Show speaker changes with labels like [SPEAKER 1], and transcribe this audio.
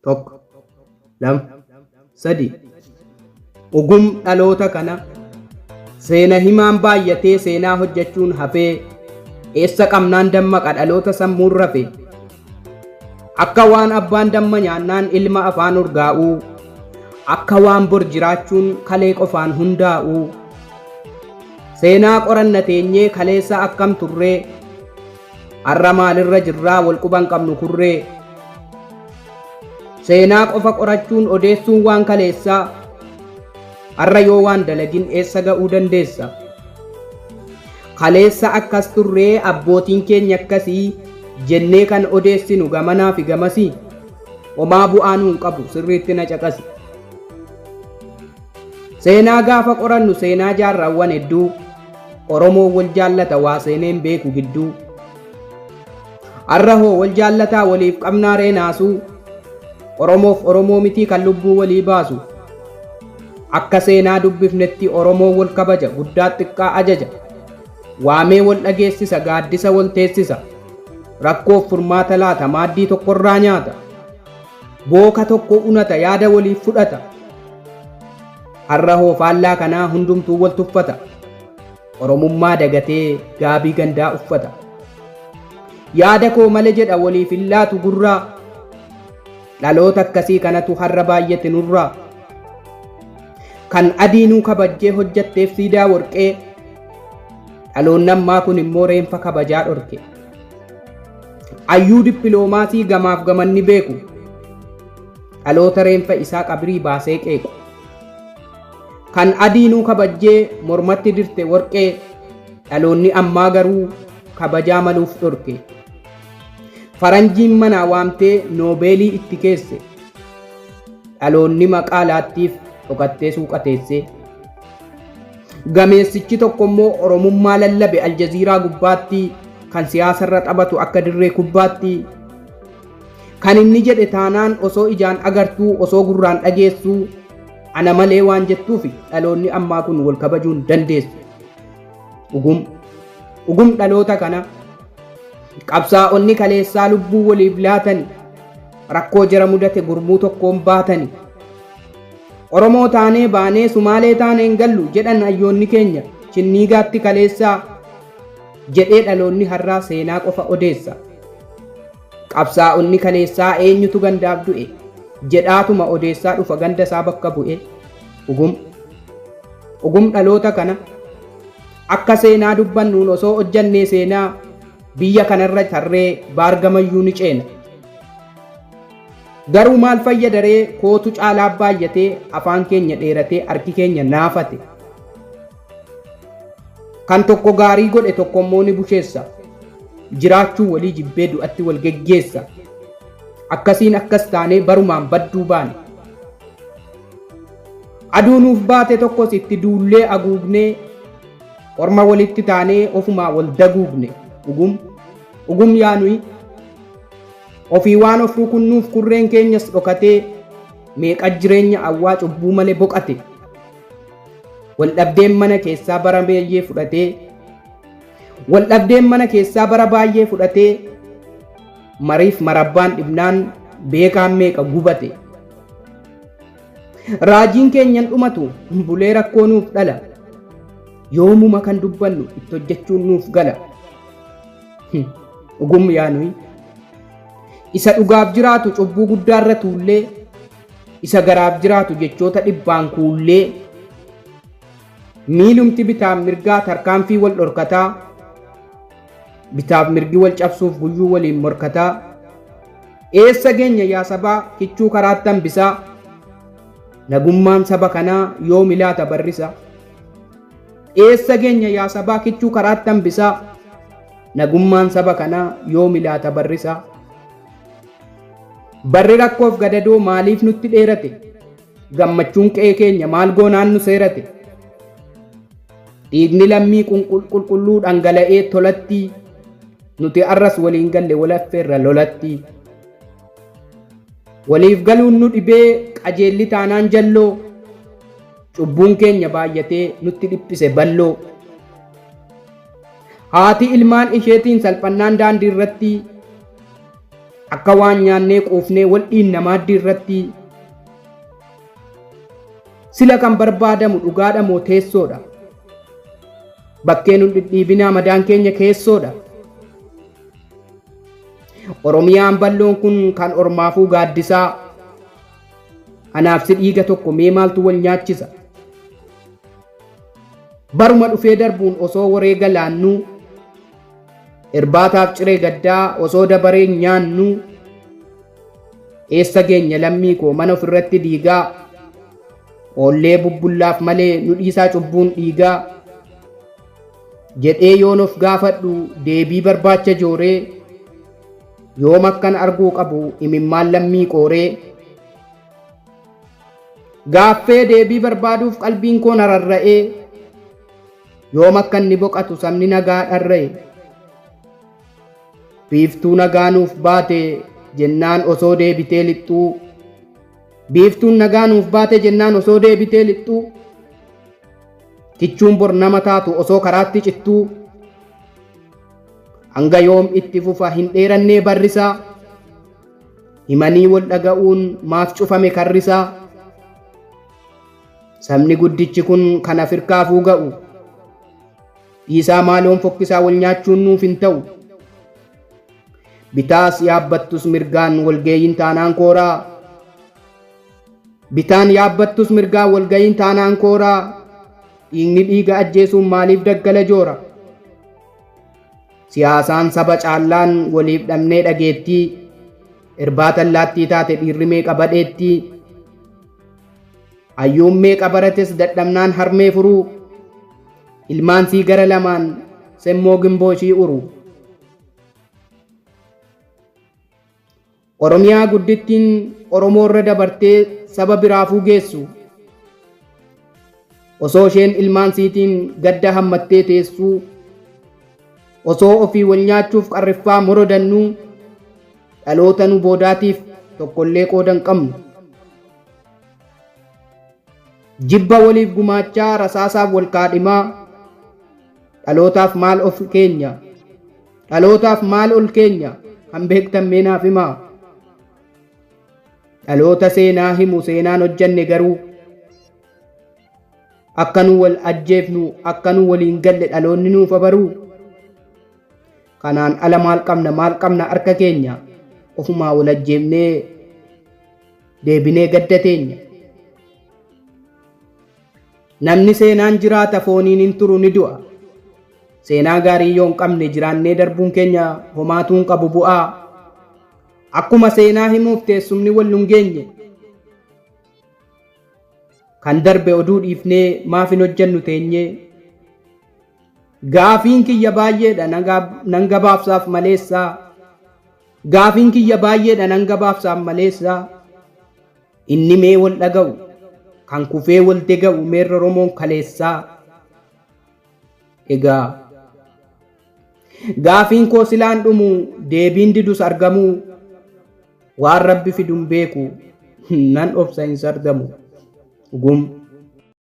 [SPEAKER 1] 1, 2, 3. Ugum dhaloota kana seena himaan baay'atee seenaa hojjechuun hafee eessa qabnaan dammaqa dhaloota sammuun rafe. Akka waan abbaan damma nyaannaan ilma afaan urgaa'uu, akka waan bor jiraachuun kalee qofaan hundaa'uu. Seenaa qoranna teenyee kaleessa akkam turree, har'a maalirra jirraa wal quban qabnu kurree. Seenaa qofa qorachuun odeessuun waan kaleessaa, har'a yoo waan dalagin eessa ga'uu dandeessa? Kaleessa akkas turree abbootiin keenya akkasii jennee kan odeessinu gamanaa fi gamasii homaa bu'aa nuun qabu, sirriitti na caqasi. Seenaa gaafa qorannu seenaa jaarraawwan hedduu Oromoon wal jaallata waa seeneen beeku gidduu. Har'a hoo wal jaallataa waliif qabnaa ree naasuu, Oromoof Oromoo mitii kan lubbuu walii baasu. Akka seenaa dubbifnetti Oromoon wal kabaja, guddaa xiqqaa ajaja. Waamee wal dhageessisa, gaaddisa wal teessisa. Rakkoof furmaata laata, maaddii tokkorraa nyaata. Booka tokko unata, yaada waliif fudhata. Har'a hoo faallaa kanaa hundumtuu wal tuffata. Oromummaa dagatee gaabii gandaa uffata. Yaada koo male jedha waliif hin laatu gurraa. Dhaloota akkasii kanatu har'a baay'ate nurraa. Kan adiinuu kabajjee hojjatteef siidaa warqee, dhaloonni ammaa kun immoo reenfa kabajaa dhorke. Ayyuu dippiloomaasii gamaaf gamanni beeku, dhaloota reenfa isaa qabrii baasee qeequ. Kan adiinuu kabajjee mormatti dirte warqee, dhaloonni ammaa garuu kabajaa maluuf dhorke. Faranjiin manaa waamtee noobeelii itti keesse, dhaloonni maqaa laattiif dhokattee suuqateesse. Gameessichi tokko immoo Oromummaa lallabe Aljaziiraa gubbaatti, kan siyaasarra taphatu akka dirree kubbaatti. Kan inni jedhe taanaan osoo ijaan agartuu osoo gurraan dhageessuu ana malee waan jettuufi dhaloonni ammaa kun wal kabajuun dandeessu. Ugum ugum dhaloota kana qabsaa'onni kaleessaa lubbuu waliif laatani, rakkoo jara mudate gurmuu tokkoon baatani. Oromoo taanee baanee Sumaalee taanee hin gallu jedhan hayyoonni keenya chinniigaatti kaleessaa jedhee dhaloonni har'aa seenaa qofa odeessa. Qabsaa'onni kaleessaa eenyutu gandaaf du'e jedhaatuma odeessaa dhufa ganda isaa bakka bu'e. Ugum ugum dhaloota kana akka seenaa dubbannuun osoo hojjannee seenaa biyya kanarra tarree baargamayyuu ni ceena. Garuu maal fayyadaree kootu caalaa baay'atee afaan keenya dheeratee harki keenya naafate. Kan tokko gaarii godhe tokko immoo ni busheessa. Jiraachuu walii jibbee du'atti wal geggeessa. Akkasiin akkas taanee barumaan badduu baane. Aduu nuuf baate tokkos itti duullee aguugnee orma walitti taanee ofumaa wal daguugne. Ugum ugum yaa nuyi ofii waan of rukunnuuf kurreen keenyas dhokatee meeqa jireenya awwaa cubbuu malee boqate. Waldhabdeen mana keessaa bara baay'ee fudhatee Waldhabdeen mana keessaa bara baay'ee fudhatee mariif marabbaan dhibnaan beekaan meeqa gubate. Raajiin keenyan dhumatu bulee rakkoo nuuf dhala. Yoomuma kan dubbannu itti hojjechuun nuuf gala. Ugum yaa nuyi. Isa dhugaaf jiraatu cubbuu guddaarra tuullee, isa garaaf jiraatu jechoota dhibbaan kuullee, miilumti bitaaf mirgaa tarkaanfii wal dhorkataa, bitaaf mirgi wal cabsuuf guyyuu waliin morkataa, eessa geenya yaa sabaa kichuu karaatti hambisaa, nagummaan saba kanaa yoomi laata barrisa? Eessa geenya yaa sabaa kichuu karaatti hambisaa, nagummaan saba kanaa yoomi laata barrisa? Barri rakkoof gadadoo maaliif nutti dheerate? Gammachuun qe'ee keenya maal goonaan nu seerate? Dhiigni lammii qulqulluu dhangala'ee tolatti, nuti arras waliin galle wal affeerra lolatti. Waliif galuun nu dhibee qajeelli taanaan jalloo, cubbuun keenya baay'atee nutti dhiphise balloo. Haati ilmaan isheetiin salphannaan daandii irratti, Akka waan nyaannee quufnee wal dhiinna maaddii irratti. Sila kan barbaadamu dhugaadha moo teessoodha? Bakkee nun dhidhiibinaa madaan keenya keessoodha. Oromiyaan bal'oon kun kan ormaafuu gaaddisaa. Anaaf si dhiiga tokko mee maaltu wal nyaachisa? Baruma dhufee darbuun osoo wareega laannuu, irbaataaf ciree gaddaa osoo dabaree nyaannuu, eessa geenya lammii koo mana ofirratti diigaa, oollee bubbullaaf malee nu dhiisaa cubbuun dhiigaa, jedhee yoon of gaafadhu deebii barbaacha jooree, yoom akkan arguu qabu imimmaan lammii qooree. Gaaffee deebii barbaaduuf qalbiin koo nararra'ee, yoom akka inni boqatu sabni nagaa dharra'e. Biiftuu nagaa nuuf baate jennaan osoo deebitee lixxuu, biiftuun nagaa nuuf baate jennaan osoo deebitee lixxuu, kichuun bor nama taatu osoo karaatti cittuu, hanga yoom itti fufa hin dheerannee barrisaa, himanii wal dhaga'uun maaf cufame karrisaa. Sabni guddichi kun kan Afrikaafuu ga'u, dhiisaa maaloon fokkisaa wal nyaachuun nuuf hin ta'u. Bitaas yaabbattus mirgaan walgeeyyiin taanaan kooraa, bitaan yaabbattus mirgaan walga'iin taanaan kooraa, dhiigni dhiiga ajjeesuun maaliif daggala joora? Siyaasaan saba caallaan waliif dhabnee dhageettii, irbaata allaattii taate dhiirri meeqa badheettii, hayyuun meeqa barates dadhabnaan harmee furuu, ilmaan sii gara lamaan semmoo gimboo ishii uru. Oromiyaa guddittiin Oromoo irra dabartee saba biraafuu geessu. Osoo isheen ilmaan siitiin gadda hammattee teessuu, osoo ofii wal nyaachuuf qarriffaa morodannuu, dhaloota nu boodaatiif tokkollee qooda hin qabnu. Jibba waliif gumaachaa rasaasaaf wal kaadhimaa, dhalootaaf maal of keenya? Dhalootaaf maal ol keenya? Kan beektan mee naaf himaa. Dhaloota seenaa himu seenaan hojjanne garuu akka nu wal ajjeefnu akka nu waliin galle dhaloonni nuuf abaruu. Kanaan ala maal qabna maal qabna harka keenya ofumaa wal ajjeefnee deebinee gadda teenya. Namni seenaan jiraata fooniin hin turu ni du'a. Seenaa gaarii yoo hin qabne jiraannee darbuun keenya homaatuu hin qabu bu'aa. Akkuma seenaa himuuf teessumni wal nun geenye. Kan darbe oduu dhiifnee maaf hin hojjennu teenyee. Gaafiin kiyya baay'eedha nan gabaabsaaf maleessaa. Gaafiin kiyya baay'eedha nan gabaabsaaf maleessaa. Inni mee wal dhaga'u kan kufee wal dega'u meerra Oromoon kaleessaa. Egaa gaafiin koo silaan dhumu deebiin didus argamuu waan rabbi fidun beeku nan obsa hin sardamu. Gum.